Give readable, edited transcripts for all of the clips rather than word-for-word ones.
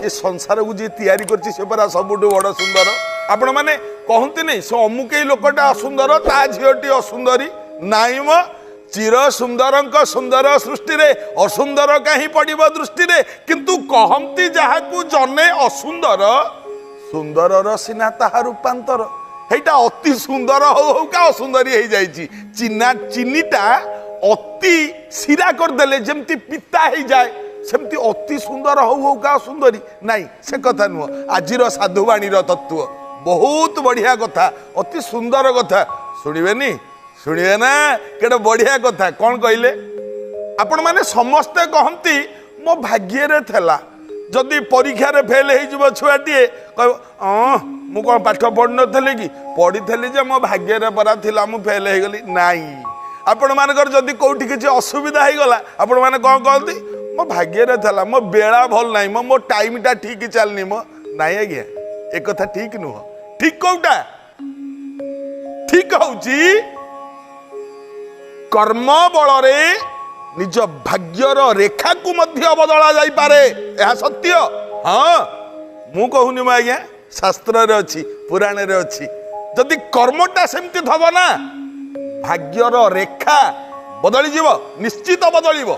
ଏ ସଂସାରକୁ ଯିଏ ତିଆରି କରିଛି ସେ ପରା ସବୁଠୁ ବଡ଼ ସୁନ୍ଦର। ଆପଣମାନେ କହନ୍ତିନି ସେ ଅମୁକେଇ ଲୋକଟା ଅସୁନ୍ଦର, ତା ଝିଅଟି ଅସୁନ୍ଦରୀ? ନାଇଁ ମ, ଚିର ସୁନ୍ଦରଙ୍କ ସୁନ୍ଦର ସୃଷ୍ଟିରେ ଅସୁନ୍ଦର କାହିଁ ପଡ଼ିବ ଦୃଷ୍ଟିରେ। କିନ୍ତୁ କହନ୍ତି ଯାହାକୁ ଜନେ ଅସୁନ୍ଦର, ସୁନ୍ଦରର ସିନା ତାହା ରୂପାନ୍ତର। ହେଇଟା ଅତି ସୁନ୍ଦର ହଉ ହଉକା ଅସୁନ୍ଦରୀ ହେଇଯାଇଛି। ଚିନା ଚିନିଟା ଅତି ଶିରା କରିଦେଲେ ଯେମିତି ପିତା ହେଇଯାଏ, ସେମିତି ଅତି ସୁନ୍ଦର ହଉ ହଉକା ଅସୁନ୍ଦରୀ। ନାଇଁ, ସେ କଥା ନୁହଁ। ଆଜିର ସାଧୁବାଣୀର ତତ୍ତ୍ୱ ବହୁତ ବଢ଼ିଆ କଥା, ଅତି ସୁନ୍ଦର କଥା। ଶୁଣିବେନି? ଶୁଣିବେ ନା? କେତେ ବଢ଼ିଆ କଥା। କ'ଣ କହିଲେ? ଆପଣମାନେ ସମସ୍ତେ କହନ୍ତି ମୋ ଭାଗ୍ୟରେ ଥିଲା। ଯଦି ପରୀକ୍ଷାରେ ଫେଲ୍ ହେଇଯିବ ଛୁଆଟିଏ, କହିବ ହଁ ମୁଁ କ'ଣ ପାଠ ପଢ଼ିନଥିଲି କି? ପଢ଼ିଥିଲି ଯେ ମୋ ଭାଗ୍ୟରେ ପରା ଥିଲା, ମୁଁ ଫେଲ୍ ହେଇଗଲି। ନାଇଁ, ଆପଣମାନଙ୍କର ଯଦି କେଉଁଠି କିଛି ଅସୁବିଧା ହେଇଗଲା, ଆପଣମାନେ କ'ଣ କହନ୍ତି? ମୋ ଭାଗ୍ୟରେ ଥିଲା, ମୋ ବେଳା ଭଲ ନାହିଁ, ମୋ ଟାଇମ୍ଟା ଠିକ୍ ଚାଲିନି ମୋ। ନାଇଁ ଆଜ୍ଞା, ଏ କଥା ଠିକ୍ ନୁହଁ। ଠିକ୍ କୋଉଟା? ଠିକ୍ ହଉଛି କର୍ମ ବଳରେ ନିଜ ଭାଗ୍ୟର ରେଖାକୁ ମଧ୍ୟ ବଦଳା ଯାଇପାରେ। ଏହା ସତ୍ୟ। ହଁ, ମୁଁ କହୁନି ମୁଁ ଆଜ୍ଞା, ଶାସ୍ତ୍ରରେ ଅଛି, ପୁରାଣରେ ଅଛି। ଯଦି କର୍ମଟା ସେମିତି ଥବ ନା, ଭାଗ୍ୟର ରେଖା ବଦଳିଯିବ, ନିଶ୍ଚିତ ବଦଳିବ।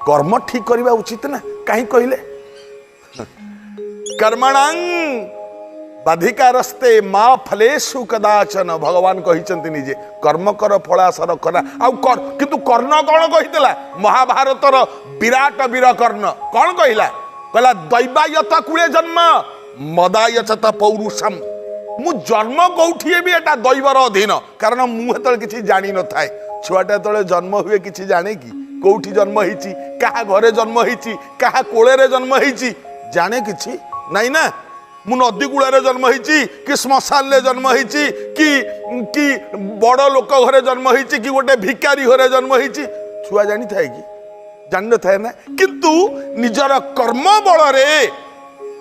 କର୍ମ ଠିକ କରିବା ଉଚିତ ନା? କାହିଁ କହିଲେ? କର୍ମଣାଂ ବାଧିକାରସ୍ତେ ମା ଫଲେଷୁ କଦାଚନ। ଭଗବାନ କହିଛନ୍ତି ନିଜେ, କର୍ମ କର ଫଳାସ ରଖ ନା। ଆଉ କିନ୍ତୁ କର୍ଣ୍ଣ କ'ଣ କହିଥିଲା? ମହାଭାରତର ବିରାଟ ବୀର କର୍ଣ୍ଣ କ'ଣ କହିଲା? କହିଲା ଦୈବାୟତ କୂଳେ ଜନ୍ମ ମଦାୟଚତ ପୌରୁଷମ। ମୁଁ ଜନ୍ମ କୋଉଠି ହେବି ଏଟା ଦୈବର ଅଧୀନ। କାରଣ ମୁଁ ହେତେବେଳେ କିଛି ଜାଣିନଥାଏ। ଛୁଆଟା ଯେତେବେଳେ ଜନ୍ମ ହୁଏ କିଛି ଜାଣେ କି? କୋଉଠି ଜନ୍ମ ହେଇଛି, କାହା ଘରେ ଜନ୍ମ ହେଇଛି, କାହା କୋଳରେ ଜନ୍ମ ହେଇଛି, ଜାଣେ କିଛି ନାଇଁ ନା? ମୁଁ ନଦୀ କୂଳରେ ଜନ୍ମ ହେଇଛି କି ଶ୍ମଶାନରେ ଜନ୍ମ ହେଇଛି କି କି ବଡ଼ ଲୋକ ଘରେ ଜନ୍ମ ହେଇଛି କି ଗୋଟେ ଭିକାରୀ ଘରେ ଜନ୍ମ ହେଇଛି, ଛୁଆ ଜାଣିଥାଏ କି? ଜାଣିନଥାଏ ନା। କିନ୍ତୁ ନିଜର କର୍ମ ବଳରେ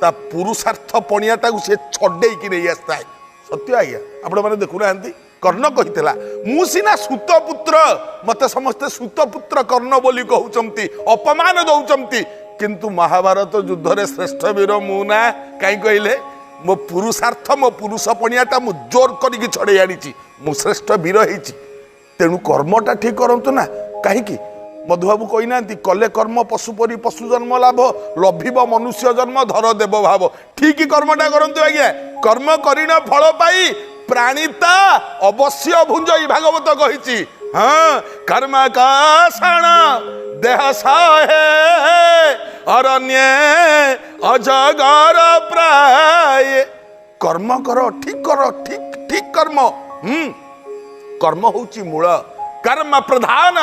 ତା ପୁରୁଷାର୍ଥ ପଣିଆଟାକୁ ସେ ଛଡେଇକି ନେଇ ଆସିଥାଏ। ସତ୍ୟ ଆଜ୍ଞା, ଆପଣମାନେ ଦେଖୁନାହାନ୍ତି? କର୍ଣ୍ଣ କହିଥିଲା ମୁଁ ସିନା ସୁତପୁତ୍ର, ମତେ ସମସ୍ତେ ସୁତପୁତ୍ର କର୍ଣ୍ଣ ବୋଲି କହୁଛନ୍ତି, ଅପମାନ ଦଉଛନ୍ତି, କିନ୍ତୁ ମହାଭାରତ ଯୁଦ୍ଧରେ ଶ୍ରେଷ୍ଠ ବୀର ମୁଁ ନା। କାହିଁ କହିଲେ? ମୋ ପୁରୁଷାର୍ଥ, ମୋ ପୁରୁଷ ପଣିଆଟା ମୁଁ ଜୋର କରିକି ଛଡ଼େଇ ଆଣିଛି, ମୁଁ ଶ୍ରେଷ୍ଠ ବୀର ହେଇଛି। ତେଣୁ କର୍ମଟା ଠିକ କରନ୍ତୁ ନା। କାହିଁକି ମଧୁବାବୁ କହିନାହାନ୍ତି କଲେ କର୍ମ ପଶୁ ପରି ପଶୁ ଜନ୍ମ ଲାଭ, ଲଭିବ ମନୁଷ୍ୟ ଜନ୍ମ ଧର ଦେବ ଭାବ। ଠିକ କର୍ମଟା କରନ୍ତୁ ଆଜ୍ଞା। କର୍ମ କରିଣ ଫଳ ପାଇ ପ୍ରାଣିତା ଅବଶ୍ୟ ଭୁଞ୍ଜଇ, ଭାଗବତ କହିଛି। ହଁ, କର୍ମ କାଷଣ ଦେହ ସହେ ଅରଣ୍ୟେ ଅଜଗର ପ୍ରାୟ। କର୍ମ କର, ଠିକ କର, ଠିକ ଠିକ କର୍ମ। କର୍ମ ହଉଛି ମୂଳ, କର୍ମ ପ୍ରଧାନ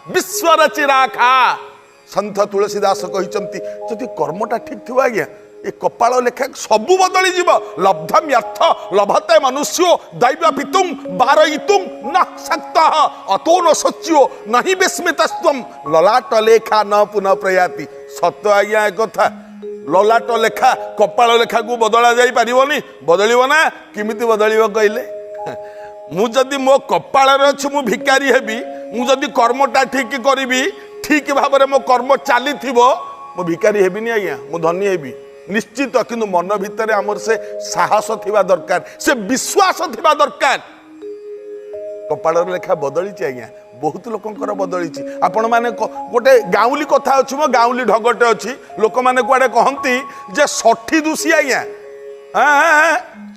ବିଶ୍ୱର ଚିରାଖା। ସନ୍ଥ ତୁଳସୀ ଦାସ କହିଛନ୍ତି ଯଦି କର୍ମଟା ଠିକ ଥିବ ଆଜ୍ଞା, ଏ କପାଳ ଲେଖା ସବୁ ବଦଳିଯିବ। ଲବ୍ଧମ୍ୟର୍ଥ ଲଭତେ ମନୁଷ୍ୟ ଦୈବ ପିତୁଂ ବାରୟିତୁଂ ନ ଶକ୍ତଃ ଅତୋ ନ ଶୋଚ୍ୟୋ ନହି ବିସ୍ମିତସ୍ତ୍ୱಂ ଲଲାଟ ଲେଖା ନ ପୁନଃ ପ୍ରୟାତି। ସତ ଆଜ୍ଞା ଏ କଥା, ଲଲାଟ ଲେଖା କପାଳ ଲେଖାକୁ ବଦଳା ଯାଇପାରିବନି। ବଦଳିବ ନା? କେମିତି ବଦଳିବ କହିଲେ? ମୁଁ ଯଦି ମୋ କପାଳରେ ଅଛି ମୁଁ ଭିକାରୀ ହେବି, ମୁଁ ଯଦି କର୍ମଟା ଠିକ କରିବି, ଠିକ ଭାବରେ ମୋ କର୍ମ ଚାଲିଥିବ, ମୁଁ ଭିକାରୀ ହେବିନି ଆଜ୍ଞା, ମୁଁ ଧନୀ ହେବି ନିଶ୍ଚିତ। କିନ୍ତୁ ମନ ଭିତରେ ଆମର ସେ ସାହସ ଥିବା ଦରକାର, ସେ ବିଶ୍ୱାସ ଥିବା ଦରକାର। କପାଳର ଲେଖା ବଦଳିଛି ଆଜ୍ଞା, ବହୁତ ଲୋକଙ୍କର ବଦଳିଛି। ଆପଣମାନେ ଗୋଟେ ଗାଉଁଲି କଥା ଅଛି, ମୋ ଗାଉଁଲି ଢଗଟେ ଅଛି, ଲୋକମାନେ କୁଆଡ଼େ କହନ୍ତି ଯେ ଷଠି ଦୋଷୀ ଆଜ୍ଞା।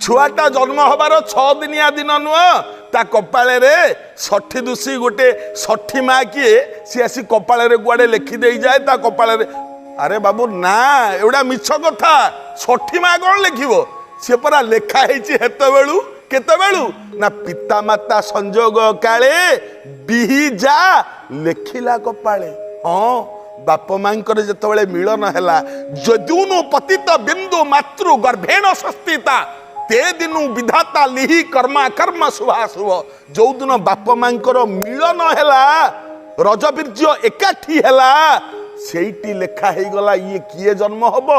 ଛୁଆଟା ଜନ୍ମ ହବାର 6 ଦିନିଆ ଦିନ ନୁହଁ, ତା କପାଳରେ ଷଠି ଦୋଷୀ ଗୋଟେ ଷଠି ମା କିଏ ସିଏ ଆସି କପାଳରେ କୁଆଡ଼େ ଲେଖି ଦେଇଯାଏ ତା କପାଳରେ। ଆରେ ବାବୁ ନା, ଏଗୁଡ଼ା ମିଛ କଥା। ଷଠି ମା କ'ଣ ଲେଖିବ? ସିଏ ପରା ଲେଖା ହେଇଛି ହେତେବେଳୁ। କେତେବେଳୁ ନା ପିତାମାତା ସଂଯୋଗ କାଳେ ବିହି ଯା ଲେଖିଲା କପାଳେ। ହଁ, ବାପ ମାଙ୍କର ଯେତେବେଳେ ମିଳନ ହେଲା, ଯଦୁନୁ ପତିତ ବିନ୍ଦୁ ମାତୃ ଗର୍ଭେଣ ସସ୍ଥିତା ତେ ଦିନୁ ବିଧାତା ଲିହି କର୍ମା କର୍ମ ଶୁଭାଶୁଭ। ଯୋଉଦିନ ବାପ ମାଙ୍କର ମିଳନ ହେଲା, ରଜବୀର୍ଯ୍ୟ ଏକାଠି ହେଲା, ସେଇଠି ଲେଖା ହେଇଗଲା ଇଏ କିଏ ଜନ୍ମ ହବ,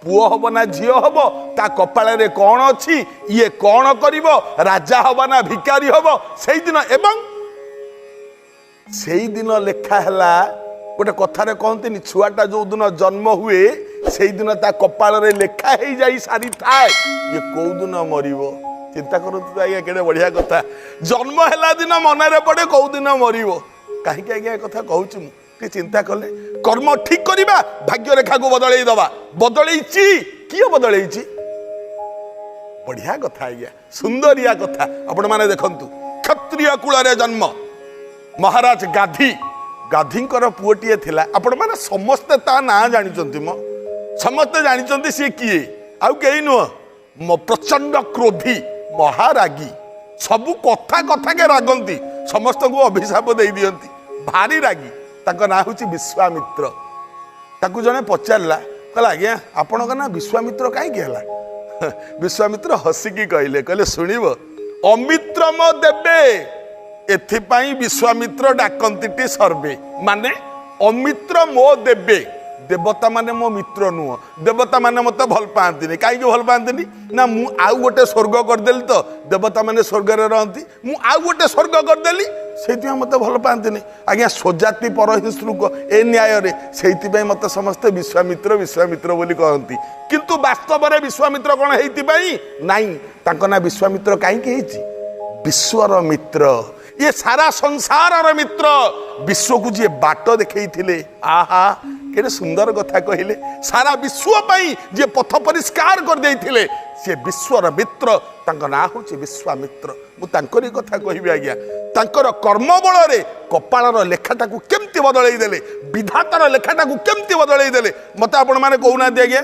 ପୁଅ ହବ ନା ଝିଅ ହବ, ତା କପାଳରେ କ'ଣ ଅଛି, ଇଏ କ'ଣ କରିବ, ରାଜା ହବ ନା ଭିକାରୀ ହବ, ସେଇଦିନ। ଏବଂ ସେଇଦିନ ଲେଖା ହେଲା। ଗୋଟେ କଥାରେ କହନ୍ତିନି, ଛୁଆଟା ଯୋଉଦିନ ଜନ୍ମ ହୁଏ ସେଇଦିନ ତା କପାଳରେ ଲେଖା ହେଇଯାଇ ସାରିଥାଏ ଇଏ କୋଉଦିନ ମରିବ। ଚିନ୍ତା କରନ୍ତୁ ତ ଆଜ୍ଞା, କେଡ଼େ ବଢ଼ିଆ କଥା। ଜନ୍ମ ହେଲା ଦିନ ମନରେ ପଡ଼େ କୋଉଦିନ ମରିବ। କାହିଁକି ଆଜ୍ଞା ଏ କଥା କହୁଛି ମୁଁ, ଟିକେ ଚିନ୍ତା କଲେ କର୍ମ ଠିକ କରିବା, ଭାଗ୍ୟରେଖାକୁ ବଦଳେଇ ଦବା। ବଦଳେଇଛି କିଏ? ବଦଳେଇଛି। ବଢିଆ କଥା ଆଜ୍ଞା, ସୁନ୍ଦରିଆ କଥା। ଆପଣମାନେ ଦେଖନ୍ତୁ, କ୍ଷତ୍ରିୟ କୂଳରେ ଜନ୍ମ ମହାରାଜ ଗାଧି। ଗାଧିଙ୍କର ପୁଅଟିଏ ଥିଲା। ଆପଣମାନେ ସମସ୍ତେ ତା ନାଁ ଜାଣିଛନ୍ତି, ମ ସମସ୍ତେ ଜାଣିଛନ୍ତି ସିଏ କିଏ, ଆଉ କେହି ନୁହଁ, ପ୍ରଚଣ୍ଡ କ୍ରୋଧୀ, ମହାରାଗୀ, ସବୁ କଥା କଥାକେ ରାଗନ୍ତି, ସମସ୍ତଙ୍କୁ ଅଭିଶାପ ଦେଇ ଦିଅନ୍ତି, ଭାରି ରାଗି। ତାଙ୍କ ନାଁ ହେଉଛି ବିଶ୍ୱାମିତ୍ର। ତାକୁ ଜଣେ ପଚାରିଲା, କହିଲା ଆଜ୍ଞା ଆପଣଙ୍କ ନାଁ ବିଶ୍ୱାମିତ୍ର କାହିଁକି ହେଲା? ବିଶ୍ୱାମିତ୍ର ହସିକି କହିଲେ, କହିଲେ ଶୁଣିବ, ଅମିତ୍ରମ ଦେବେ ଏଥିପାଇଁ ବିଶ୍ୱାମିତ୍ର ଡାକନ୍ତିଟି ସର୍ବେ। ମାନେ ଅମିତ୍ର ମୋ ଦେବେ, ଦେବତା ମାନେ ମୋ ମିତ୍ର ନୁହଁ, ଦେବତା ମାନେ ମୋତେ ଭଲ ପାଆନ୍ତିନି। କାହିଁକି ଭଲ ପାଆନ୍ତିନି? ନା ମୁଁ ଆଉ ଗୋଟେ ସ୍ୱର୍ଗ କରିଦେଲି ତ, ଦେବତା ମାନେ ସ୍ୱର୍ଗରେ ରହନ୍ତି, ମୁଁ ଆଉ ଗୋଟେ ସ୍ୱର୍ଗ କରିଦେଲି, ସେଇଥିପାଇଁ ମୋତେ ଭଲ ପାଆନ୍ତିନି। ଆଜ୍ଞା ସ୍ୱଜାତି ପରହିଂସୃକ ଏ ନ୍ୟାୟରେ ସେଇଥିପାଇଁ ମୋତେ ସମସ୍ତେ ବିଶ୍ୱାମିତ୍ର ବିଶ୍ୱାମିତ୍ର ବୋଲି କହନ୍ତି। କିନ୍ତୁ ବାସ୍ତବରେ ବିଶ୍ୱାମିତ୍ର କ'ଣ ହେଇଥିପାଇଁ ନାଇଁ। ତାଙ୍କ ନାଁ ବିଶ୍ୱାମିତ୍ର କାହିଁକି ହେଇଛି? ବିଶ୍ୱର ମିତ୍ର, ଇଏ ସାରା ସଂସାରର ମିତ୍ର, ବିଶ୍ୱକୁ ଯିଏ ବାଟ ଦେଖେଇଥିଲେ। ଆହା କେଡ଼େ ସୁନ୍ଦର କଥା କହିଲେ। ସାରା ବିଶ୍ୱ ପାଇଁ ଯିଏ ପଥ ପରିଷ୍କାର କରିଦେଇଥିଲେ ସିଏ ବିଶ୍ୱର ମିତ୍ର, ତାଙ୍କ ନାଁ ହେଉଛି ବିଶ୍ୱାମିତ୍ର। ମୁଁ ତାଙ୍କରି କଥା କହିବି ଆଜ୍ଞା। ତାଙ୍କର କର୍ମ ବଳରେ କପାଳର ଲେଖାଟାକୁ କେମିତି ବଦଳେଇ ଦେଲେ, ବିଧାତାର ଲେଖାଟାକୁ କେମିତି ବଦଳେଇ ଦେଲେ, ମୋତେ ଆପଣମାନେ କହୁନାହାନ୍ତି ଆଜ୍ଞା।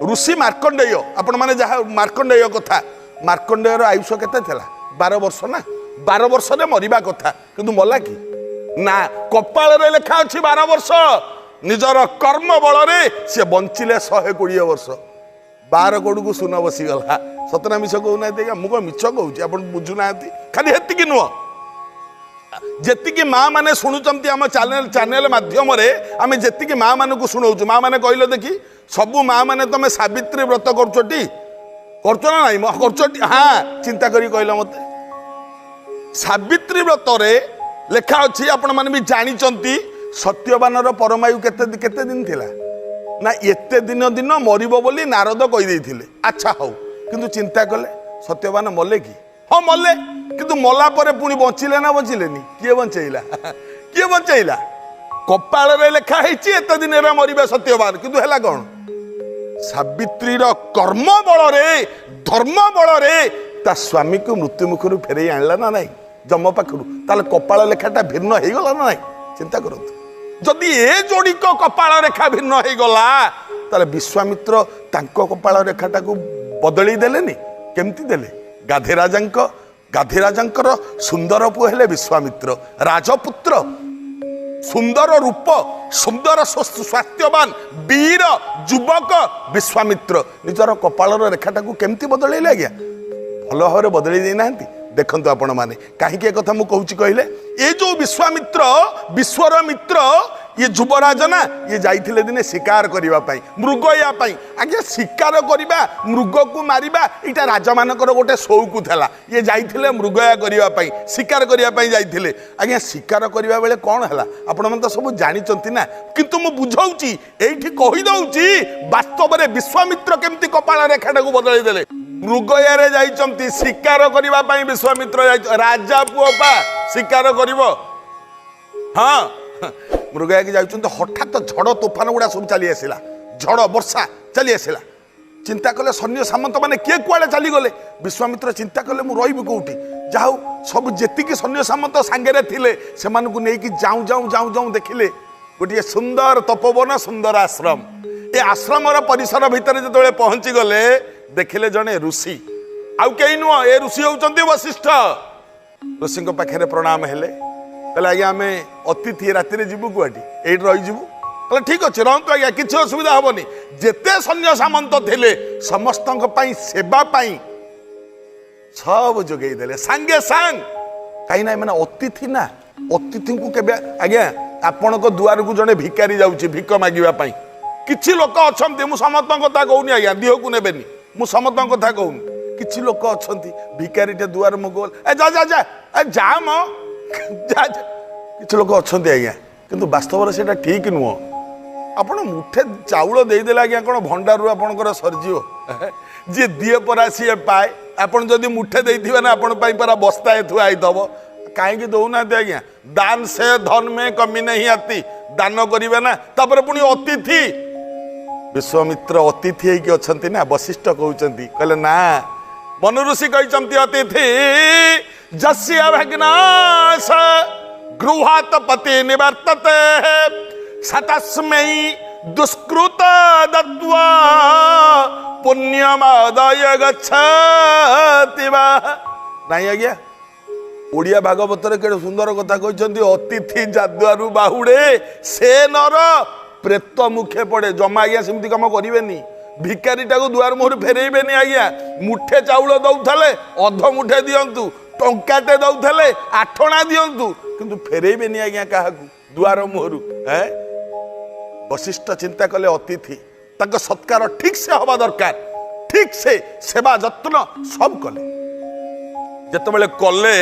ଋଷି ମାର୍କଣ୍ଡେୟ, ଆପଣମାନେ ଯାହା ମାର୍କଣ୍ଡେୟ କଥା, ମାର୍କଣ୍ଡେୟର ଆୟୁଷ କେତେ ଥିଲା? 12 ବର୍ଷ ନା? 12 ବର୍ଷରେ ମରିବା କଥା, କିନ୍ତୁ ମଲା କି ନା? କପାଳରେ ଲେଖା ଅଛି 12 ବର୍ଷ, ନିଜର କର୍ମ ବଳରେ ସିଏ ବଞ୍ଚିଲେ 120 ବର୍ଷ। 12 କୋଡ଼କୁ ଶୂନ ବସିଗଲା। ସତ ନା ମିଛ କହୁନାହାନ୍ତି ଆଜ୍ଞା? ମୁଁ କ'ଣ ମିଛ କହୁଛି? ଆପଣ ବୁଝୁନାହାନ୍ତି। ଖାଲି ହେତିକି ନୁହଁ, ଯେତିକି ମା ମାନେ ଶୁଣୁଛନ୍ତି ଆମ ଚ୍ୟାନେଲ ମାଧ୍ୟମରେ, ଆମେ ଯେତିକି ମା ମାନଙ୍କୁ ଶୁଣଉଛୁ, ମା ମାନେ କହିଲ ଦେଖି, ସବୁ ମା ମାନେ ତମେ ସାବିତ୍ରୀ ବ୍ରତ କରୁଛଟି? କରୁଛ ନା ନାଇଁ? କରୁଛଟି? ହଁ, ଚିନ୍ତା କରି କହିଲ ମତେ। ସାବିତ୍ରୀ ବ୍ରତରେ ଲେଖା ଅଛି, ଆପଣମାନେ ବି ଜାଣିଛନ୍ତି, ସତ୍ୟବାନର ପରମାୟୁ କେତେ କେତେ ଦିନ ଥିଲା ନା ଏତେ ଦିନ ଦିନ ମରିବ ବୋଲି ନାରଦ କହିଦେଇଥିଲେ। ଆଚ୍ଛା ହଉ, କିନ୍ତୁ ଚିନ୍ତା କଲେ ସତ୍ୟବାନ ମଲେ କି? ହଁ ମଲେ, କିନ୍ତୁ ମଲା ପରେ ପୁଣି ବଞ୍ଚିଲେ ନା ବଞ୍ଚିଲେନି? କିଏ ବଞ୍ଚେଇଲା? କିଏ ବଞ୍ଚେଇଲା? କପାଳରେ ଲେଖା ହେଇଛି ଏତେ ଦିନରେ ମରିବେ ସତ୍ୟବାନ, କିନ୍ତୁ ହେଲା କ'ଣ? ସାବିତ୍ରୀର କର୍ମ ବଳରେ, ଧର୍ମ ବଳରେ ତା ସ୍ୱାମୀକୁ ମୃତ୍ୟୁ ମୁଖରୁ ଫେରେଇ ଆଣିଲା ନା ନାଇଁ ଯମ ପାଖରୁ? ତାହେଲେ କପାଳ ଲେଖାଟା ଭିନ୍ନ ହେଇଗଲା ନା ନାଇଁ? ଚିନ୍ତା କରନ୍ତୁ, ଯଦି ଏ ଯୋଡ଼ିକ କପାଳ ରେଖା ଭିନ୍ନ ହେଇଗଲା, ତାହେଲେ ବିଶ୍ୱାମିତ୍ର ତାଙ୍କ କପାଳ ରେଖାଟାକୁ ବଦଳେଇ ଦେଲେନି? କେମିତି ଦେଲେ? ଗାଧିରାଜାଙ୍କର ସୁନ୍ଦର ପୁଅ ହେଲେ ବିଶ୍ୱାମିତ୍ର, ରାଜପୁତ୍ର, ସୁନ୍ଦର ରୂପ, ସୁନ୍ଦର ସ୍ୱାସ୍ଥ୍ୟବାନ ବୀର ଯୁବକ ବିଶ୍ୱାମିତ୍ର ନିଜର କପାଳର ରେଖାଟାକୁ କେମିତି ବଦଳେଇଲେ ଆଜ୍ଞା? ଭଲ ଭାବରେ ବଦଳେଇ ଦେଇନାହାନ୍ତି? ଦେଖନ୍ତୁ ଆପଣମାନେ, କାହିଁକି ଏ କଥା ମୁଁ କହୁଛି କହିଲେ, ଏ ଯୋଉ ବିଶ୍ୱାମିତ୍ର ବିଶ୍ୱର ମିତ୍ର, ଇଏ ଯୁବରାଜ ନା, ଇଏ ଯାଇଥିଲେ ଦିନେ ଶିକାର କରିବା ପାଇଁ, ମୃଗୟା ପାଇଁ। ଆଜ୍ଞା ଶିକାର କରିବା, ମୃଗକୁ ମାରିବା, ଏଇଟା ରାଜାମାନଙ୍କର ଗୋଟେ ସଉକୁ ଥିଲା। ଇଏ ଯାଇଥିଲେ ମୃଗୟା କରିବା ପାଇଁ, ଶିକାର କରିବା ପାଇଁ ଯାଇଥିଲେ। ଆଜ୍ଞା ଶିକାର କରିବା ବେଳେ କ'ଣ ହେଲା ଆପଣମାନେ ତ ସବୁ ଜାଣିଛନ୍ତି ନା, କିନ୍ତୁ ମୁଁ ବୁଝାଉଛି, ଏଇଠି କହିଦେଉଛି ବାସ୍ତବରେ ବିଶ୍ୱାମିତ୍ର କେମିତି କପାଳ ରେଖାଟାକୁ ବଦଳେଇ ଦେଲେ। ମୃଗୟାରେ ଯାଇଛନ୍ତି ଶିକାର କରିବା ପାଇଁ ବିଶ୍ୱାମିତ୍ର, ରାଜା ପୁଅ ପା ଶିକାର କରିବ। ହଁ, ମୃଗୟାକି ଯାଉଛନ୍ତି, ହଠାତ୍ ଝଡ଼ ତୋଫାନ ଗୁଡ଼ା ସବୁ ଚାଲି ଆସିଲା, ଝଡ଼ ବର୍ଷା ଚାଲି ଆସିଲା। ଚିନ୍ତା କଲେ ସୈନ୍ୟ ସାମନ୍ତ ମାନେ କିଏ କୁଆଡ଼େ ଚାଲିଗଲେ। ବିଶ୍ୱାମିତ୍ର ଚିନ୍ତା କଲେ ମୁଁ ରହିବି କୋଉଠି? ଯାହା ହଉ ସବୁ ଯେତିକି ସୈନ୍ୟ ସାମନ୍ତ ସାଙ୍ଗରେ ଥିଲେ ସେମାନଙ୍କୁ ନେଇକି ଯାଉଁ ଯାଉଁ ଯାଉଁ ଯାଉଁ ଦେଖିଲେ ଗୋଟିଏ ସୁନ୍ଦର ତପୋବନ, ସୁନ୍ଦର ଆଶ୍ରମ। ଏ ଆଶ୍ରମର ପରିସର ଭିତରେ ଯେତେବେଳେ ପହଞ୍ଚିଗଲେ, ଦେଖିଲେ ଜଣେ ଋଷି, ଆଉ କେହି ନୁହଁ, ଏ ଋଷି ହେଉଛନ୍ତି ବଶିଷ୍ଠ। ଋଷିଙ୍କ ପାଖରେ ପ୍ରଣାମ ହେଲେ, କହିଲେ ଆଜ୍ଞା ଆମେ ଅତିଥି, ରାତିରେ ଯିବୁ କୁଆଠି, ଏଇଠି ରହିଯିବୁ। କହିଲେ ଠିକ ଅଛି ରହନ୍ତୁ ଆଜ୍ଞା, କିଛି ଅସୁବିଧା ହବନି। ଯେତେ ସୈନ୍ୟ ସାମନ୍ତ ଥିଲେ ସମସ୍ତଙ୍କ ପାଇଁ ସେବା ପାଇଁ ସବୁ ଯୋଗେଇ ଦେଲେ ସାଙ୍ଗେ ସାଙ୍ଗ। କାହିଁକି ନା ଏମାନେ ଅତିଥି ନା, ଅତିଥିଙ୍କୁ କେବେ ଆଜ୍ଞା ଆପଣଙ୍କ ଦୁଆରକୁ ଜଣେ ଭିକାରୀ ଯାଉଛି ଭିକ ମାଗିବା ପାଇଁ, କିଛି ଲୋକ ଅଛନ୍ତି, ମୁଁ ସମସ୍ତଙ୍କ କଥା କହୁନି ଆଜ୍ଞା, ଦିହକୁ ନେବେନି, ମୁଁ ସମସ୍ତଙ୍କ କଥା କହୁନି, କିଛି ଲୋକ ଅଛନ୍ତି ଭିକାରୀଟେ ଦୁଆର ମୁଖ, ଏ ଯା ଯା ଯା, ଏ ଯା ମ ଯା ଯା, କିଛି ଲୋକ ଅଛନ୍ତି ଆଜ୍ଞା, କିନ୍ତୁ ବାସ୍ତବରେ ସେଇଟା ଠିକ ନୁହଁ। ଆପଣ ମୁଠେ ଚାଉଳ ଦେଇଦେଲେ ଆଜ୍ଞା କ'ଣ ଭଣ୍ଡାରରୁ ଆପଣଙ୍କର ସରିଯିବ? ଯିଏ ଦିଏ ପରା ସିଏ ପାଏ। ଆପଣ ଯଦି ମୁଠେ ଦେଇଥିବେ ନା, ଆପଣ ପାଇଁ ପରା ବସ୍ତାଏ ଥୁଆ ହେଇଥିବ। କାହିଁକି ଦଉନାହାନ୍ତି ଆଜ୍ଞା? ଦାନ ସେ ଧନ ମେ କମି ନାହିଁ ଆତି। ଦାନ କରିବେ ନା। ତାପରେ ପୁଣି ଅତିଥି, ବିଶ୍ୱାମିତ୍ର ଅତିଥି ହେଇକି ଅଛନ୍ତି ନା। ବଶିଷ୍ଠ କହୁଛନ୍ତି, କହିଲେ ନା, ମନୁ ଋଷି କହିଛନ୍ତି, ଅତିଥି ଯସ୍ୟ ଭଗ୍ନାସ ଗୃହାତ ପତି ନିବର୍ତ୍ତତେ ସତସ୍ମୈ ଦୁଷ୍କୃତ ଦତ୍ତ୍ୱା ପୁଣ୍ୟମାଦାୟ ଗଚ୍ଛତି ବା। ନାଇଁ ଆଜ୍ଞା, ଓଡ଼ିଆ ଭାଗବତରେ କେଡ଼େ ସୁନ୍ଦର କଥା କହିଛନ୍ତି, ଅତିଥି ଯାଦ୍ୱାରୁ ବାହୁଡ଼େ ସେ ନର ପ୍ରେତ ମୁଖେ ପଡ଼େ। ଜମା ଆଜ୍ଞା ସେମିତି କାମ କରିବେନି। ଭିକାରୀଟାକୁ ଦୁଆର ମୁହଁରୁ ଫେରେଇବେନି ଆଜ୍ଞା। ମୁଠେ ଚାଉଳ ଦଉଥିଲେ ଅଧ ମୁଠେ ଦିଅନ୍ତୁ, ଟଙ୍କାଟେ ଦଉଥିଲେ ଆଠଣା ଦିଅନ୍ତୁ, କିନ୍ତୁ ଫେରେଇବେନି ଆଜ୍ଞା କାହାକୁ ଦୁଆର ମୁହଁରୁ। ବଶିଷ୍ଠ ଚିନ୍ତା କଲେ, ଅତିଥି ତାଙ୍କ ସତ୍କାର ଠିକ ସେ ହବା ଦରକାର। ଠିକ ସେ ସେବା ଯତ୍ନ ସବୁ କଲେ। ଯେତେବେଳେ କଲେ,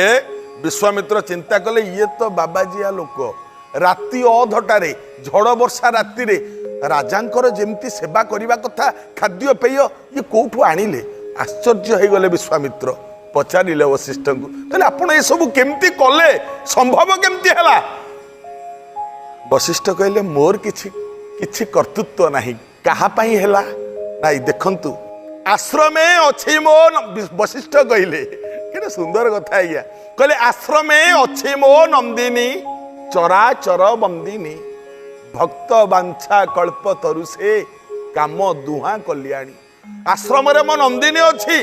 ବିଶ୍ୱାମିତ୍ର ଚିନ୍ତା କଲେ, ଇଏ ତ ବାବାଜିଆ ଲୋକ, ରାତି ଅଧଟାରେ ଝଡ଼ ବର୍ଷା ରାତିରେ ରାଜାଙ୍କର ଯେମିତି ସେବା କରିବା କଥା, ଖାଦ୍ୟପେୟ ଇଏ କୋଉଠୁ ଆଣିଲେ? ଆଶ୍ଚର୍ଯ୍ୟ ହେଇଗଲେ ବିଶ୍ୱାମିତ୍ର। ପଚାରିଲେ ବଶିଷ୍ଠଙ୍କୁ, କହିଲେ ଆପଣ ଏସବୁ କେମିତି କଲେ, ସମ୍ଭବ କେମିତି ହେଲା? ବଶିଷ୍ଠ କହିଲେ, ମୋର କିଛି କିଛି କର୍ତ୍ତୃତ୍ୱ ନାହିଁ। କାହା ପାଇଁ ହେଲା? ନାଇଁ, ଦେଖନ୍ତୁ, ଆଶ୍ରମେ ଅଛି ମୋ, ବଶିଷ୍ଠ କହିଲେ, କେତେ ସୁନ୍ଦର କଥା ଆଜ୍ଞା, କହିଲେ ଆଶ୍ରମେ ଅଛି ମୋ ନନ୍ଦିନୀ ଚରାଚର ବନ୍ଦିନୀ, ଭକ୍ତ ବାଞ୍ଛା କଳ୍ପ ତରୁ ସେ କାମ ଦୁହାଁ କଲ୍ୟାଣୀ। ଆଶ୍ରମରେ ମୋ ନନ୍ଦିନୀ ଅଛି,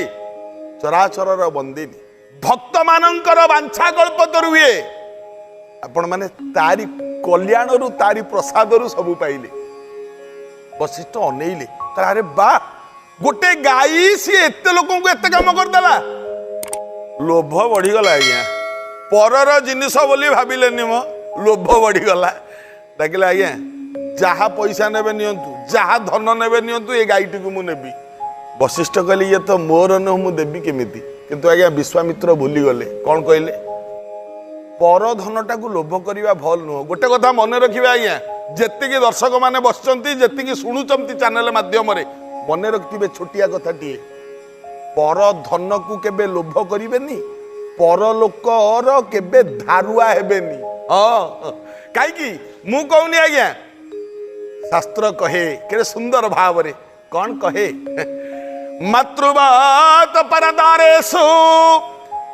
ଚରାଚରର ବନ୍ଦିନୀ, ଭକ୍ତମାନଙ୍କର ବାଞ୍ଛା କଳ୍ପ ତରୁ ହୁଏ। ଆପଣମାନେ ତାରି କଲ୍ୟାଣରୁ, ତାରି ପ୍ରସାଦରୁ ସବୁ ପାଇଲେ। ବଶିଷ୍ଠ ଅନେଇଲେ, ଆରେ ବା, ଗୋଟେ ଗାଈ ସିଏ ଏତେ ଲୋକଙ୍କୁ ଏତେ କାମ କରିଦେଲା। ଲୋଭ ବଢିଗଲା ଆଜ୍ଞା, ପରର ଜିନିଷ ବୋଲି ଭାବିଲେନି ମ, ଲୋଭ ବଢିଗଲା। ଡାକିଲେ, ଆଜ୍ଞା ଯାହା ପଇସା ନେବେ ନିଅନ୍ତୁ, ଯାହା ଧନ ନେବେ ନିଅନ୍ତୁ, ଏ ଗାଈଟିକୁ ମୁଁ ନେବି। ବଶିଷ୍ଠ କହିଲେ, ଇଏ ତ ମୋର ନୁହଁ, ମୁଁ ଦେବି କେମିତି? କିନ୍ତୁ ଆଜ୍ଞା ବିଶ୍ୱାମିତ୍ର ଭୁଲିଗଲେ। କ'ଣ କହିଲେ? ପର ଧନଟାକୁ ଲୋଭ କରିବା ଭଲ ନୁହଁ। ଗୋଟେ କଥା ମନେ ରଖିବେ ଆଜ୍ଞା, ଯେତିକି ଦର୍ଶକମାନେ ବସିଛନ୍ତି, ଯେତିକି ଶୁଣୁଛନ୍ତି ଚ୍ୟାନେଲ ମାଧ୍ୟମରେ, ମନେ ରଖିଥିବେ ଛୋଟିଆ କଥାଟିଏ, ପର ଧନକୁ କେବେ ଲୋଭ କରିବେନି, ପର ଲୋକର କେବେ ଧାରୁଆ ହେବେନି। ହଁ, କାହିଁକି ମୁଁ କହୁନି ଆଜ୍ଞା, ଶାସ୍ତ୍ର କହେ କେତେ ସୁନ୍ଦର ଭାବରେ। କ'ଣ କହେ? ମାତୃବାତ ପରଦାରେଷୁ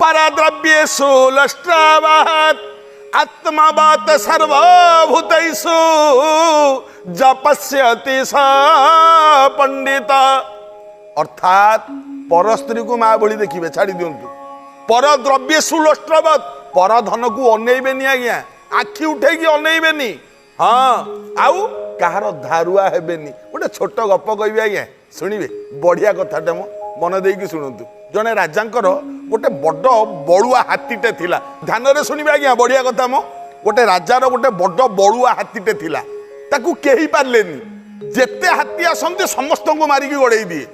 ପରଦ୍ରବ୍ୟେଷୁ ଲଷ୍ଟ୍ରାବାତ ଆତ୍ମବାତ ସର୍ବଭୂତୈଷୁ ଜପସ୍ୟତି ସ ପଣ୍ଡିତ। ଅର୍ଥାତ୍ ପର ସ୍ତ୍ରୀକୁ ମା ଭଳି ଦେଖିବେ, ଛାଡ଼ି ଦିଅନ୍ତୁ। ପର ଦ୍ରବ୍ୟେଷୁ ଲଷ୍ଟ୍ରବତ୍, ପର ଧନକୁ ଅନେଇବେନି ଆଜ୍ଞା, ଆଖି ଉଠେଇକି ଅନେଇବେନି। ହଁ, ଆଉ କାହାର ଧାରୁଆ ହେବେନି। ଗୋଟେ ଛୋଟ ଗପ କହିବି ଆଜ୍ଞା, ଶୁଣିବେ, ବଢିଆ କଥାଟା, ମୋ ମନ ଦେଇକି ଶୁଣନ୍ତୁ। ଜଣେ ରାଜାଙ୍କର ଗୋଟେ ବଡ ବଳୁଆ ହାତୀଟେ ଥିଲା। ଧ୍ୟାନରେ ଶୁଣିବେ ଆଜ୍ଞା, ବଢିଆ କଥା ମୋ। ଗୋଟେ ରାଜାର ଗୋଟେ ବଡ ବଳୁଆ ହାତୀଟେ ଥିଲା, ତାକୁ କେହି ପାରିଲେନି। ଯେତେ ହାତୀ ଆସନ୍ତି ସମସ୍ତଙ୍କୁ ମାରିକି ଗଡ଼େଇ ଦିଏ।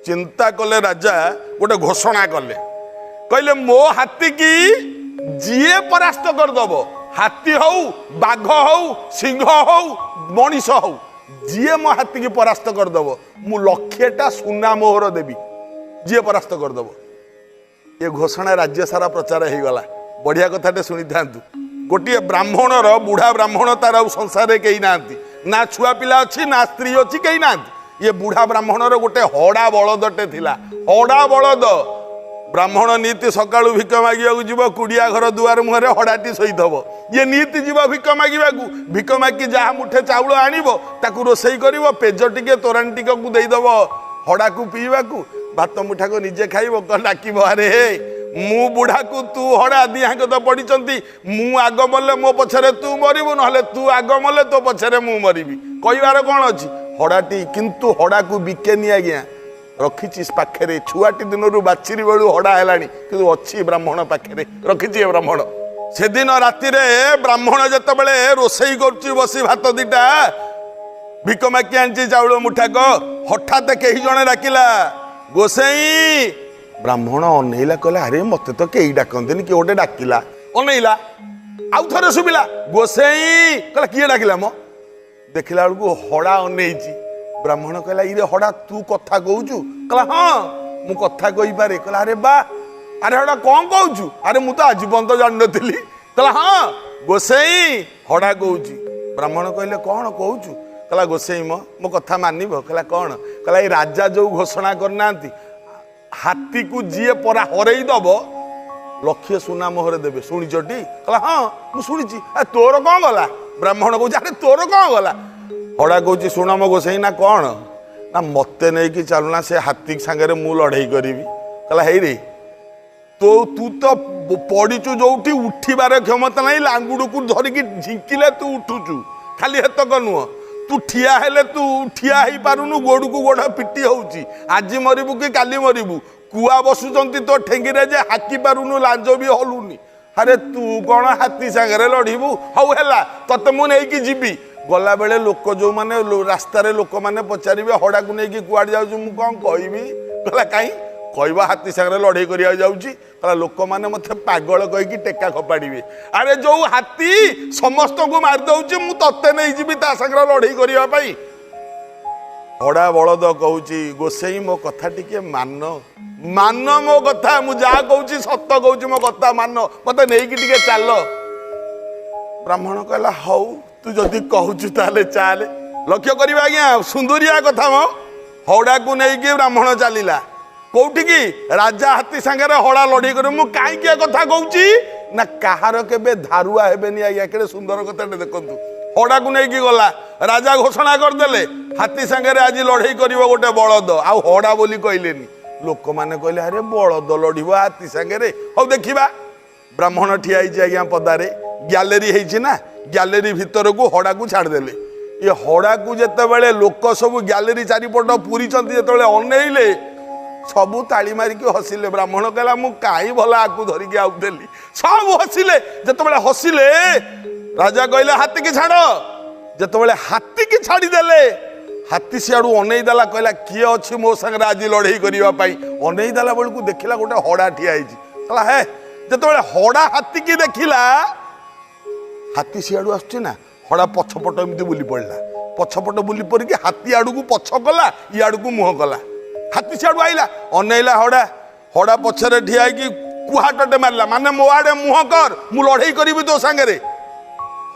ଚିନ୍ତା କଲେ ରାଜା, ଗୋଟେ ଘୋଷଣା କଲେ, କହିଲେ ମୋ ହାତୀକି ଯିଏ ପରାସ୍ତ କରିଦବ, ହାତୀ ହଉ, ବାଘ ହଉ, ସିଂହ ହଉ, ମଣିଷ ହଉ, ଯିଏ ମୋ ହାତୀକି ପରାସ୍ତ କରିଦବ, ମୁଁ ଲକ୍ଷେଟା ସୁନା ମୋହର ଦେବି, ଯିଏ ପରାସ୍ତ କରିଦବ। ଏ ଘୋଷଣା ରାଜ୍ୟ ସାରା ପ୍ରଚାର ହେଇଗଲା। ବଢିଆ କଥାଟେ ଶୁଣିଥାନ୍ତୁ। ଗୋଟିଏ ବ୍ରାହ୍ମଣର, ବୁଢା ବ୍ରାହ୍ମଣ, ତାର ଆଉ ସଂସାରରେ କେହି ନାହାନ୍ତି, ନା ଛୁଆ ପିଲା ଅଛି, ନା ସ୍ତ୍ରୀ ଅଛି, କେହି ନାହାନ୍ତି। ଇଏ ବୁଢା ବ୍ରାହ୍ମଣର ଗୋଟେ ହଡ଼ା ବଳଦଟେ ଥିଲା। ହଡ଼ା ବଳଦ। ବ୍ରାହ୍ମଣ ନୀତି ସକାଳୁ ଭିକ ମାଗିବାକୁ ଯିବ, କୁଡ଼ିଆ ଘର ଦୁଆର ମୁହଁରେ ହଡ଼ାଟି ଶୋଇଥବ। ଇଏ ନୀତି ଯିବ ଭିକ ମାଗିବାକୁ, ଭିକ ମାଗି ଯାହା ମୁଠେ ଚାଉଳ ଆଣିବ, ତାକୁ ରୋଷେଇ କରିବ, ପେଜ ଟିକେ ତୋରାଣି ଟିକକୁ ଦେଇଦବ ହଡ଼ାକୁ ପିଇବାକୁ, ଭାତ ମୁଠାକୁ ନିଜେ ଖାଇବ। ଡାକିବ, ଆରେ ହେ, ମୁଁ ବୁଢ଼ାକୁ ତୁ ହଡ଼ା, ଦିହାଙ୍କ ତ ପଡ଼ିଛନ୍ତି, ମୁଁ ଆଗ ମଲେ ମୋ ପଛରେ ତୁ ମରିବୁ, ନହେଲେ ତୁ ଆଗ ମଲେ ତୋ ପଛରେ ମୁଁ ମରିବି। କହିବାର କ'ଣ ଅଛି? ହଡ଼ାଟି କିନ୍ତୁ ହଡ଼ାକୁ ବିକେନି ଆଜ୍ଞା, ରଖିଛି ପାଖରେ। ଛୁଆଟି ଦିନରୁ ବାଛିରି ବେଳୁ ହଡ଼ା ହେଲାଣି, କିନ୍ତୁ ଅଛି ବ୍ରାହ୍ମଣ ପାଖରେ ରଖିଛି ଏ ବ୍ରାହ୍ମଣ। ସେଦିନ ରାତିରେ ବ୍ରାହ୍ମଣ ଯେତେବେଳେ ରୋଷେଇ କରୁଛି ବସି, ଭାତ ଦିଟା ଭିକ ମାକି ଆଣିଛି ଚାଉଳ ମୁଠାକ, ହଠାତ୍ କେହି ଜଣେ ଡାକିଲା, ଗୋସେଇ। ବ୍ରାହ୍ମଣ ଅନେଇଲା, କହିଲା ଆରେ ମତେ ତ କେହି ଡାକନ୍ତିନି, କିଏ ଗୋଟେ ଡାକିଲା। ଅନେଇଲା, ଆଉ ଥରେ ଶୁଭିଲା, ଗୋସେଇ। କହିଲା କିଏ ଡାକିଲା ମ? ଦେଖିଲା ବେଳକୁ ହଡ଼ା ଅନେଇଛି। ବ୍ରାହ୍ମଣ କହିଲା, ଇରେ ହଡ଼ା, ତୁ କଥା କହୁଛୁ? କହିଲା, ହଁ ମୁଁ କଥା କହିପାରେ। କହିଲା, ଆରେ ବା, ଆରେ ହଡ଼ା କ'ଣ କହୁଛୁ? ଆରେ ମୁଁ ତ ଆଜି ପର୍ଯ୍ୟନ୍ତ ଜାଣିନଥିଲି। କହିଲା, ହଁ ଗୋସେଇ, ହଡ଼ା କହୁଛି। ବ୍ରାହ୍ମଣ କହିଲେ, କ'ଣ କହୁଛୁ? କହିଲା, ଗୋସେଇ ମୋ କଥା ମାନିବ? କହିଲା, କ'ଣ? କହିଲା, ଏଇ ରାଜା ଯୋଉ ଘୋଷଣା କରିନାହାନ୍ତି, ହାତୀକୁ ଯିଏ ପରା ହରେଇ ଦବ ଲକ୍ଷେ ସୁନା ମୋହରେ ଦେବେ, ଶୁଣିଛଟି? କହିଲା, ହଁ ମୁଁ ଶୁଣିଛି। ଆ ତୋର କ'ଣ ଗଲା? ବ୍ରାହ୍ମଣ କହୁଛି, ଆରେ ତୋର କ'ଣ ଗଲା? ହଡ଼ା କହୁଛି, ଶୁଣ ମୋ ଗୋସେଇ, ନା କ'ଣ? ନା ମତେ ନେଇକି ଚାଲୁନା, ସେ ହାତୀ ସାଙ୍ଗରେ ମୁଁ ଲଢ଼େଇ କରିବି। କହିଲା, ହେଇରେ ତୋ ତୁ ତ ପଡ଼ିଛୁ ଯୋଉଠି ଉଠିବାର କ୍ଷମତା ନାହିଁ, ଲାଙ୍ଗୁଡ଼କୁ ଧରିକି ଝିଙ୍କିଲେ ତୁ ଉଠୁଛୁ, ଖାଲି ହେତକ ନୁହଁ, ତୁ ଠିଆ ହେଲେ ତୁ ଠିଆ ହେଇପାରୁନୁ, ଗୋଡ଼କୁ ଗୋଡ଼ ପିଟି ହଉଛି, ଆଜି ମରିବୁ କି କାଲି ମରିବୁ, କୁଆ ବସୁଛନ୍ତି ତୋ ଠେଙ୍ଗିରେ ଯେ ହାକି ପାରୁନୁ, ଲାଞ୍ଜ ବି ହଲୁନି, ଆରେ ତୁ କ'ଣ ହାତୀ ସାଙ୍ଗରେ ଲଢ଼ିବୁ? ହଉ ହେଲା, ତତେ ମୁଁ ନେଇକି ଯିବି। ଗଲାବେଳେ ଲୋକ ଯୋଉମାନେ ରାସ୍ତାରେ ଲୋକମାନେ ପଚାରିବେ ହଡ଼ାକୁ ନେଇକି କୁଆଡ଼େ ଯାଉଛୁ, ମୁଁ କ'ଣ କହିବି? କହିଲା, କାହିଁ? କହିବ ହାତୀ ସାଙ୍ଗରେ ଲଢ଼େଇ କରିବାକୁ ଯାଉଛି। କହିଲା, ଲୋକମାନେ ମୋତେ ପାଗଳ କହିକି ଟେକା ଖପାଡ଼ିବେ। ଆରେ ଯୋଉ ହାତୀ ସମସ୍ତଙ୍କୁ ମାରିଦଉଛି, ମୁଁ ତତେ ନେଇଯିବି ତା ସାଙ୍ଗରେ ଲଢ଼େଇ କରିବା ପାଇଁ? ହଡ଼ା ବଳଦ କହୁଛି, ଗୋସେଇ ମୋ କଥା ଟିକେ ମାନ, ମାନ ମୋ କଥା, ମୁଁ ଯାହା କହୁଛି ସତ କହୁଛି, ମୋ କଥା ମାନ, ମତେ ନେଇକି ଟିକେ ଚାଲ। ବ୍ରାହ୍ମଣ କହିଲା, ହଉ ତୁ ଯଦି କହୁଛୁ ତାହେଲେ ଚାଲେ। ଲକ୍ଷ୍ୟ କରିବା ଆଜ୍ଞା, ସୁନ୍ଦରିଆ କଥା ମ। ହଡ଼ାକୁ ନେଇକି ବ୍ରାହ୍ମଣ ଚାଲିଲା କୋଉଠିକି? ରାଜା ହାତୀ ସାଙ୍ଗରେ ହଡ଼ା ଲଢ଼େଇ କରିବ। ମୁଁ କାହିଁକି ଏ କଥା କହୁଛି ନା, କାହାର କେବେ ଧାରୁଆ ହେବେନି ଆଜ୍ଞା। କେଡ଼େ ସୁନ୍ଦର କଥାଟେ ଦେଖନ୍ତୁ। ହଡ଼ାକୁ ନେଇକି ଗଲା, ରାଜା ଘୋଷଣା କରିଦେଲେ ହାତୀ ସାଙ୍ଗରେ ଆଜି ଲଢ଼େଇ କରିବ ଗୋଟେ ବଳଦ, ଆଉ ହଡ଼ା ବୋଲି କହିଲେନି। ଲୋକମାନେ କହିଲେ, ଆରେ ବଳଦ ଲଢ଼ିବ ହାତୀ ସାଙ୍ଗରେ, ହଉ ଦେଖିବା। ବ୍ରାହ୍ମଣ ଠିଆ ହେଇଛି ଆଜ୍ଞା ପଦାରେ, ଗ୍ୟାଲେରୀ ହେଇଛି ନା, ଗ୍ୟାଲେରୀ ଭିତରକୁ ହଡ଼ାକୁ ଛାଡ଼ିଦେଲେ। ଏ ହଡ଼ାକୁ ଯେତେବେଳେ ଲୋକ ସବୁ ଗ୍ୟାଲେରୀ ଚାରିପଟ ପୁରିଛନ୍ତି, ଯେତେବେଳେ ଅନେଇଲେ ସବୁ ତାଳି ମାରିକି ହସିଲେ। ବ୍ରାହ୍ମଣ କହିଲା, ମୁଁ କାହିଁ ଭଲା ଆକୁ ଧରିକି ଆଉଥିଲି। ସବୁ ହସିଲେ। ଯେତେବେଳେ ହସିଲେ, ରାଜା କହିଲେ ହାତୀକି ଛାଡ଼। ଯେତେବେଳେ ହାତୀକି ଛାଡ଼ିଦେଲେ, ହାତୀ ସିଆଡ଼ୁ ଅନେଇ ଦେଲା, କହିଲା କିଏ ଅଛି ମୋ ସାଙ୍ଗରେ ଆଜି ଲଢ଼େଇ କରିବା ପାଇଁ? ଅନେଇ ଦେଲା ବେଳକୁ ଦେଖିଲା ଗୋଟେ ହଡ଼ା ଠିଆ ହେଇଛି। କହିଲା ହେ, ଯେତେବେଳେ ହଡ଼ା ହାତୀକି ଦେଖିଲା, ହାତୀ ସିଆଡ଼ୁ ଆସୁଛି ନା, ହଡ଼ା ପଛପଟ ଏମିତି ବୁଲି ପଡ଼ିଲା। ପଛପଟ ବୁଲି ପଡ଼ିକି ହାତୀ ଆଡ଼କୁ ପଛ କଲା, ଇଆଡ଼କୁ ମୁହଁ କଲା। ହାତୀ ସିଆଡ଼ୁ ଆଇଲା, ଅନେଇଲା ହଡ଼ା, ହଡ଼ା ପଛରେ ଠିଆ ହେଇକି କୁହାଟଟେ ମାରିଲା, ମାନେ ମୋ ଆଡ଼େ ମୁହଁ କର, ମୁଁ ଲଢ଼େଇ କରିବି ତୋ ସାଙ୍ଗରେ।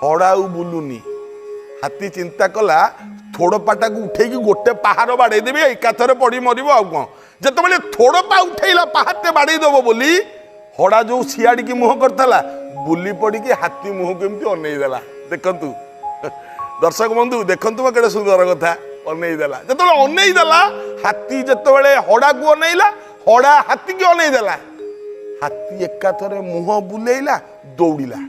ହଡ଼ା ଆଉ ବୁଲୁନି। ହାତୀ ଚିନ୍ତା କଲା, ଥୋଡ଼ପାଟାକୁ ଉଠେଇକି ଗୋଟେ ପାହାର ବାଡ଼େଇ ଦେବି, ଏକାଥରେ ପଡ଼ି ମରିବ ଆଉ କ'ଣ। ଯେତେବେଳେ ଥୋଡ଼ପା ଉଠେଇଲା ପାହାରଟେ ବାଡ଼େଇ ଦେବ ବୋଲି, ହଡ଼ା ଯୋଉ ସିଆଡ଼ିକି ମୁହଁ କରିଥିଲା, ବୁଲି ପଡ଼ିକି ହାତୀ ମୁହଁକୁ ଏମିତି ଅନେଇ ଦେଲା। ଦେଖନ୍ତୁ ଦର୍ଶକ ବନ୍ଧୁ, ଦେଖନ୍ତୁ ବା କେଡ଼େ ସୁନ୍ଦର କଥା, ଅନେଇ ଦେଲା। ଯେତେବେଳେ ଅନେଇ ଦେଲା, ହାତୀ ଯେତେବେଳେ ହଡ଼ାକୁ ଅନେଇଲା, ହଡ଼ା ହାତୀକି ଅନେଇ ଦେଲା। ହାତୀ ଏକାଥରେ ମୁହଁ ବୁଲେଇଲା, ଦୌଡ଼ିଲା।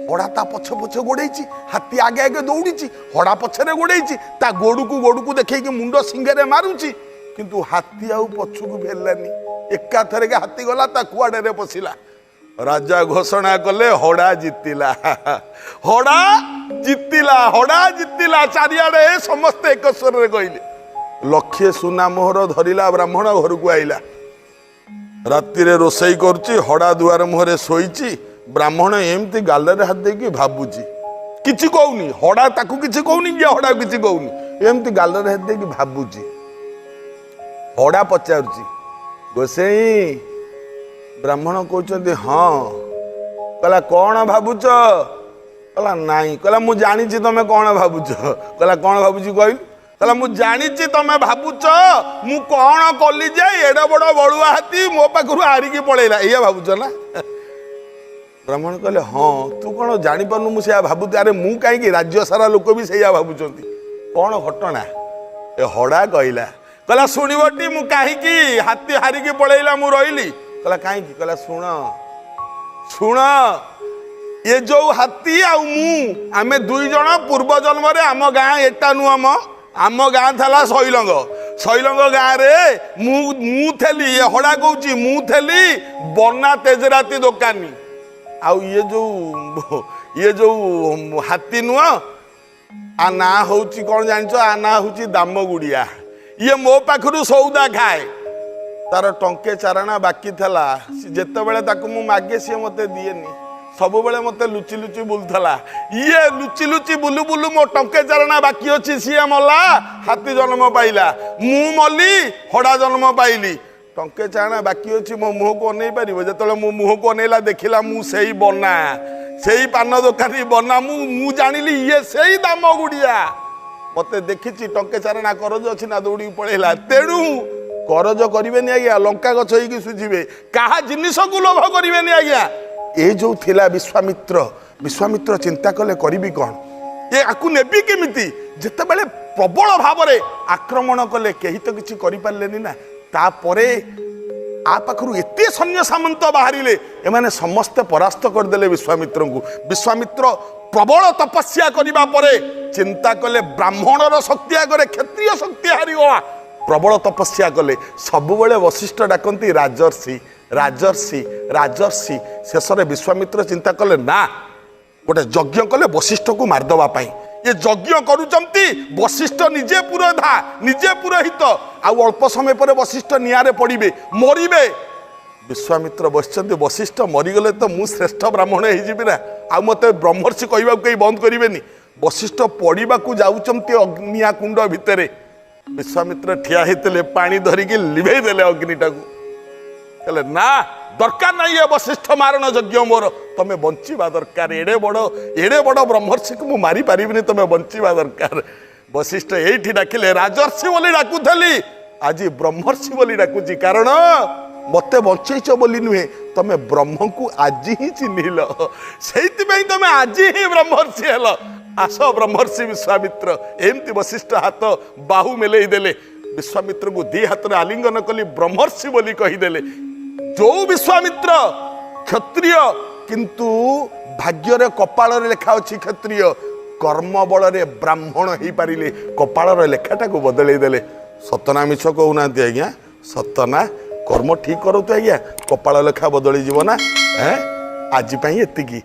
ହଡ଼ା ତା ପଛେ ପଛେ ଗୋଡ଼େଇଛି, ହାତୀ ଆଗେ ଆଗେ ଦୌଡ଼ିଛି, ହଡ଼ା ପଛରେ ଗୋଡ଼େଇଛି, ତା ଗୋଡ଼କୁ ଗୋଡ଼କୁ ଦେଖେଇକି ମୁଣ୍ଡ ଶିଙ୍ଗରେ ମାରୁଛି, କିନ୍ତୁ ହାତୀ ଆଉ ପଛକୁ ଫେରିଲାନି। ଏକାଥରକେ ହାତୀ ଗଲା ତା କୁଆଡ଼ରେ ପଶିଲା। ରାଜା ଘୋଷଣା କଲେ ହଡ଼ା ଜିତିଲା, ହଡ଼ା ଜିତିଲା, ହଡ଼ା ଜିତିଲା। ଚାରିଆଡ଼େ ସମସ୍ତେ ଏକ ସ୍ୱରରେ କହିଲେ। ଲକ୍ଷେ ସୁନା ମୋହର ଧରିଲା ବ୍ରାହ୍ମଣ, ଘରକୁ ଆଇଲା। ରାତିରେ ରୋଷେଇ କରୁଛି, ହଡ଼ା ଦୁଆର ମୁହଁରେ ଶୋଇଛି। ବ୍ରାହ୍ମଣ ଏମିତି ଗାଲରେ ହାତ ଦେଇକି ଭାବୁଛି, କିଛି କହୁନି। ହଡ଼ା ତାକୁ କିଛି କହୁନି, ଇଏ ହଡ଼ା କିଛି କହୁନି, ଏମିତି ଗାଲରେ ହାତ ଦେଇକି ଭାବୁଛି। ହଡ଼ା ପଚାରୁଛି, ଗୋସେଇ? ବ୍ରାହ୍ମଣ କହୁଛନ୍ତି, ହଁ। କହିଲା, କ'ଣ ଭାବୁଛ? କହିଲା, ନାଇଁ। କହିଲା, ମୁଁ ଜାଣିଛି ତମେ କ'ଣ ଭାବୁଛ। କହିଲା, କ'ଣ ଭାବୁଛି କହିଲୁ? କହିଲା, ମୁଁ ଜାଣିଛି ତମେ ଭାବୁଛ ମୁଁ କ'ଣ କଲି ଯେ ଏଡ଼େ ବଡ଼ ବଳୁଆ ହାତୀ ମୋ ପାଖରୁ ହାରିକି ପଳେଇଲା, ଏଇଆ ଭାବୁଛ ନା? ବ୍ରାହ୍ମଣ କହିଲେ, ହଁ। ତୁ କ'ଣ ଜାଣିପାରୁନୁ ମୁଁ ସେଇଆ ଭାବୁଛି? ଆରେ ମୁଁ କାହିଁକି, ରାଜ୍ୟ ସାରା ଲୋକ ବି ସେଇଆ ଭାବୁଛନ୍ତି। କ'ଣ ଘଟଣା? ଏ ହଡ଼ା କହିଲା, କହିଲା ଶୁଣିବଟି ମୁଁ କାହିଁକି ହାତୀ ହାରିକି ପଳେଇଲା ମୁଁ ରହିଲି? କହିଲା କାହିଁକି? କହିଲା ଶୁଣ ଶୁଣ, ଏ ଯୋଉ ହାତୀ ଆଉ ମୁଁ, ଆମେ ଦୁଇ ଜଣ ପୂର୍ବ ଜନ୍ମରେ, ଆମ ଗାଁ ଏଟା ନୁହଁ ମ, ଆମ ଗାଁ ଥିଲା ଶୈଲଙ୍ଗ। ଶୈଲଙ୍ଗ ଗାଁରେ ମୁଁ ଥିଲି, ଏ ହଡ଼ା କହୁଛି, ମୁଁ ଥିଲି ବନା ତେଜରାତି ଦୋକାନୀ। ଆଉ ଇଏ ଯୋଉ ହାତୀ ନୁହଁ, ଆ ନାଁ ହଉଛି କ'ଣ ଜାଣିଛ? ଆ ନାଁ ହଉଛି ଦାମଗୁଡ଼ିଆ। ଇଏ ମୋ ପାଖରୁ ସଉଦା ଖାଏ। ତାର ଟଙ୍କେ ଚାରଣା ବାକି ଥିଲା। ଯେତେବେଳେ ତାକୁ ମୁଁ ମାଗେ, ସିଏ ମୋତେ ଦିଏନି। ସବୁବେଳେ ମୋତେ ଲୁଚି ଲୁଚି ବୁଲୁଥିଲା। ଇଏ ଲୁଚି ଲୁଚି ବୁଲୁ ବୁଲୁ ମୋ ଟଙ୍କେ ଚାରଣା ବାକି ଅଛି, ସିଏ ମଲା ହାତୀ ଜନ୍ମ ପାଇଲା, ମୁଁ ମଲି ହଡ଼ା ଜନ୍ମ ପାଇଲି। ଟଙ୍କେ ଚାରଣା ବାକି ଅଛି, ମୋ ମୁହଁକୁ ଅନେଇ ପାରିବ? ଯେତେବେଳେ ମୋ ମୁହଁକୁ ଅନେଇଲା ଦେଖିଲା ମୁଁ ସେଇ ବନା, ସେଇ ପାନ ଦୋକାନୀ ବନା, ମୁଁ ଜାଣିଲି ଇଏ ସେଇ ଦାମ ଗୁଡ଼ିଆ। ମତେ ଦେଖିଛି ଟଙ୍କେ ଚାରଣା କରଜ ଅଛି ନା ଦୌଡ଼ିକି ପଳେଇଲା। ତେଣୁ କରଜ କରିବେନି ଆଜ୍ଞା, ଲଙ୍କା ଗଛ ହେଇକି ସୁଝିବେ, କାହା ଜିନିଷକୁ ଲୋଭ କରିବେନି ଆଜ୍ଞା। ଏ ଯୋଉ ଥିଲା ବିଶ୍ୱାମିତ୍ର, ବିଶ୍ୱାମିତ୍ର ଚିନ୍ତା କଲେ କରିବି କ'ଣ, ଏ ଆକୁ ନେବି କେମିତି? ଯେତେବେଳେ ପ୍ରବଳ ଭାବରେ ଆକ୍ରମଣ କଲେ କେହି ତ କିଛି କରିପାରିଲେନି ନା। ତାପରେ ଆ ପାଖରୁ ଏତେ ସୈନ୍ୟ ସାମନ୍ତ ବାହାରିଲେ, ଏମାନେ ସମସ୍ତେ ପରାସ୍ତ କରିଦେଲେ ବିଶ୍ୱାମିତ୍ରଙ୍କୁ। ବିଶ୍ୱାମିତ୍ର ପ୍ରବଳ ତପସ୍ୟା କରିବା ପରେ ଚିନ୍ତା କଲେ ବ୍ରାହ୍ମଣର ଶକ୍ତି ଆଗରେ କ୍ଷତ୍ରିୟ ଶକ୍ତି ହାରିଗଲା। ପ୍ରବଳ ତପସ୍ୟା କଲେ। ସବୁବେଳେ ବଶିଷ୍ଠ ଡାକନ୍ତି ରାଜର୍ଷି ରାଜର୍ଷି ରାଜର୍ଷି। ଶେଷରେ ବିଶ୍ୱାମିତ୍ର ଚିନ୍ତା କଲେ ନା ଗୋଟେ ଯଜ୍ଞ କଲେ ବଶିଷ୍ଠକୁ ମାରିଦେବା ପାଇଁ। ଏ ଯଜ୍ଞ କରୁଛନ୍ତି, ବଶିଷ୍ଠ ନିଜେ ପୁରୋଧା, ନିଜେ ପୁରୋହିତ, ଆଉ ଅଳ୍ପ ସମୟ ପରେ ବଶିଷ୍ଠ ନିଆଁରେ ପଡ଼ିବେ, ମରିବେ। ବିଶ୍ୱାମିତ୍ର ବସିଛନ୍ତି, ବଶିଷ୍ଠ ମରିଗଲେ ତ ମୁଁ ଶ୍ରେଷ୍ଠ ବ୍ରାହ୍ମଣ ହେଇଯିବି ନା, ଆଉ ମୋତେ ବ୍ରହ୍ମର୍ଷି କହିବାକୁ କେହି ବନ୍ଦ କରିବେନି। ବଶିଷ୍ଠ ପଡ଼ିବାକୁ ଯାଉଛନ୍ତି ନିଆଁ କୁଣ୍ଡ ଭିତରେ, ବିଶ୍ୱାମିତ୍ର ଠିଆ ହେଇଥିଲେ, ପାଣି ଧରିକି ଲିଭେଇ ଦେଲେ ଅଗ୍ନିଟାକୁ। କହିଲେ ନା ଦରକାର ନାହିଁ ଏ ବଶିଷ୍ଠ ମାରଣ ଯଜ୍ଞ ମୋର, ତମେ ବଞ୍ଚିବା ଦରକାର। ଏଡ଼େ ବଡ଼ ବ୍ରହ୍ମର୍ଷିକୁ ମୁଁ ମାରିପାରିବିନି, ତମେ ବଞ୍ଚିବା ଦରକାର। ବଶିଷ୍ଠ ଏଇଠି ଡାକିଲେ, ରାଜର୍ଷି ବୋଲି ଡାକୁଥିଲି, ଆଜି ବ୍ରହ୍ମର୍ଷି ବୋଲି ଡାକୁଛି, କାରଣ ମତେ ବଞ୍ଚେଇଛ ବୋଲି ନୁହେଁ, ତମେ ବ୍ରହ୍ମକୁ ଆଜି ହିଁ ଚିହ୍ନିଲ, ସେଇଥିପାଇଁ ତମେ ଆଜି ହିଁ ବ୍ରହ୍ମର୍ଷି ହେଲ। ଆସ ବ୍ରହ୍ମର୍ଷି ବିଶ୍ୱାମିତ୍ର। ଏମିତି ବଶିଷ୍ଠ ହାତ ବାହୁ ମେଲେଇ ଦେଲେ, ବିଶ୍ୱାମିତ୍ରଙ୍କୁ ଦି ହାତରେ ଆଲିଙ୍ଗନ କଲି ବ୍ରହ୍ମର୍ଷି ବୋଲି କହିଦେଲେ। ଯୋଉ ବିଶ୍ୱାମିତ୍ର କ୍ଷତ୍ରିୟ, କିନ୍ତୁ ଭାଗ୍ୟରେ କପାଳରେ ଲେଖା ଅଛି କ୍ଷତ୍ରିୟ, କର୍ମ ବଳରେ ବ୍ରାହ୍ମଣ ହେଇପାରିଲେ, କପାଳର ଲେଖାଟାକୁ ବଦଳେଇ ଦେଲେ। ସତନା ମିଛ କହୁନାହାନ୍ତି ଆଜ୍ଞା, ସତନା କର୍ମ ଠିକ କରନ୍ତୁ ଆଜ୍ଞା, କପାଳ ଲେଖା ବଦଳିଯିବ ନା। ଆଜି ପାଇଁ ଏତିକି।